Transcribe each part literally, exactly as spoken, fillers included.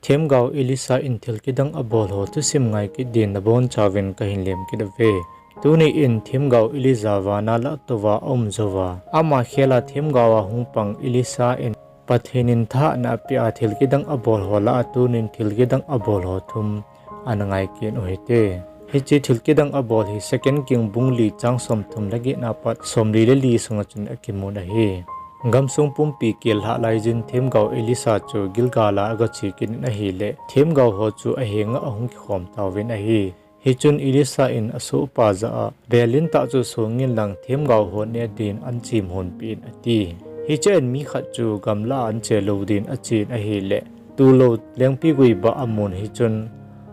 Themgao Elisha in thil kidang abol ho thusim ngai kit din nabonchauvin kahin lem kit uve. Tuni in themgao Elijah vana lah a touva aum jouva, ama khel a themgao a hung pang Elisha in Pathen in thahatna apeh a thil kidang abol ho lah a tunin thil kidang abol ho thum ana ngai kit u hite. Hiche thil kidang abol hi Second King bung li chang somthum le get na pat somli le li sunga chun akimun ahi. Gamsung pumpi kel lhah laiyin themgao Elisha chu Gilgal a aga che kit in ahile, themgao ho chu ahenga ahung kikhom tauvin ahi. Hichun Elisha in asohpa jah a, Vel in tah chu songin lang themgao ho neh din anchim honpeh in, ati. Hichea in mi khat chu gamlah a anche lou din achen ahile, tulou lengpigui bah amun hichun,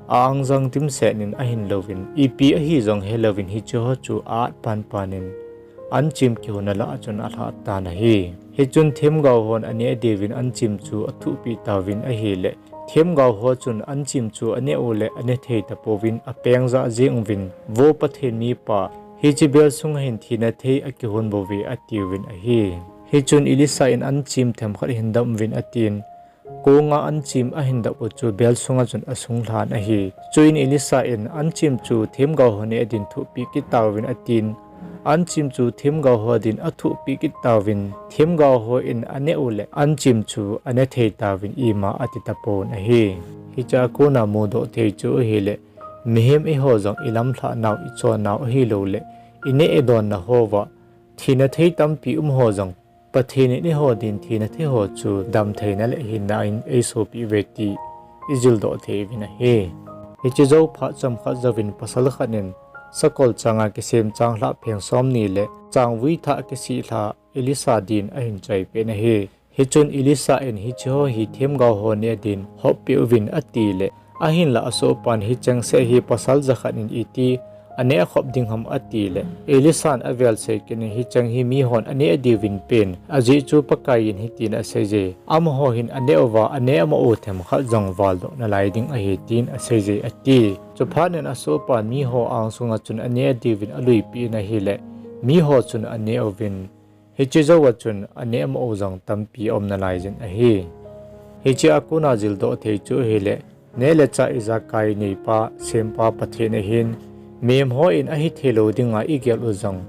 a-angjang dimset in ahin louvin, ipi ahi jong helouvin hicheho chu a-at panpan in, anchim kihonna lah a chun alhah tan ahi. Hichun themgao hon aneh diuvin anchim chu athuhpeh tauvin ahile, themgao ho chun anchim chu aneh u le aneh thei tapouvin apeng jah jeng uvin, Vo Pathen mipa, hiche bel sunga hin thina thei akihon bouve, atiuvin ahi. Hichun Elisha in anchim themkhat hin dam uvin atin, konga anchim ahin dap u chu bel sunga chun asung lhan ahi. Chuin Elisha in anchim chu themgao ho neh din thuhpeh kit tauvin atin, anchim chu themgao ho din athuhpeh kit tauvin, themgao hon aneh u le anchim chu aneh thei tauvin ima ati tapon ahi. Hichea kona mudoh thei chu ahile, mihem eiho jong ilamlhah nau ichon nau ahiloule, ineh idonna hoa thina thei tampi um ho jong Pathen in eiho din thina thei ho chu damtheina le hinna in eisopeh uve ti ijildoh thei uvin ahi. Hiche jou phat chomkhat jouvin pasal khat in sakol changa kisem changlhah pheng somni le changvui thah kisih lhah Elisha din ahin choipeh in ahi. Hichun Elisha in hicheho hi themgao ho neh din hoppeh uvin atile, ahinla asohpan hicheng seh hi pasal jakhat in iti aneh khop ding ham atile, Elisha in avel sei kit in hicheng hi mihon aneh diuvin pen, ajeh chu Pakaiyin hitin aseije, amaho hin aneh uva aneh amoh u themkhat jong valdoh nalai ding ahi tin aseije ati. Chuphat in asohpan miho angsunga chun aneh diuvin aluipeh in ahile, miho chun aneh uvin, hiche jouva chun aneh amoh u jong tampi aum nalaiyin ahi. Hichea kona jildoh thei chu ahile, neh le chah ijakai neipa sempa Pathen ahin, mihem hon ahitheilou dinga igel u jong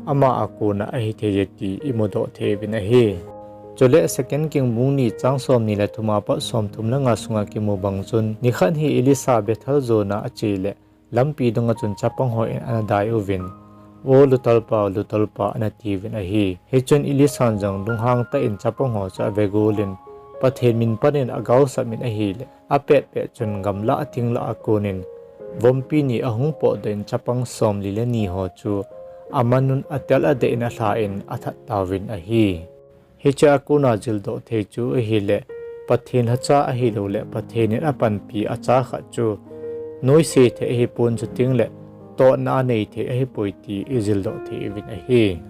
ama a kona ahitheiye ti imudoh thei uvin ahi. Chule Second King bung ni chang somni le thum a pat somthum le nga sunga kimu bang chun, nikhat hi Elisha Bethel jona achele, lampi dunga chun chapang hon ana dai uvin, O lutolpa, lutolpa, ana tiuvin ahi. Hichun Elisha in jong lunghang tah in chapang ho chu avegol in, Pathen min pan in agaosap in ahile, apetpet chun gamlah a thing lah a konin vompi ni ahung potdoh in chapang somli le ni ho chu amanun atel adeh in alhan athat tauvin ahi. Hichea kona jildoh thei chu ahile, Pathen lhacha ahiloule Pathen in apanpi acha khat chu noise thei ahipon, chutengle totna anei thei ahipoi ti ijildoh thei uvin ahi.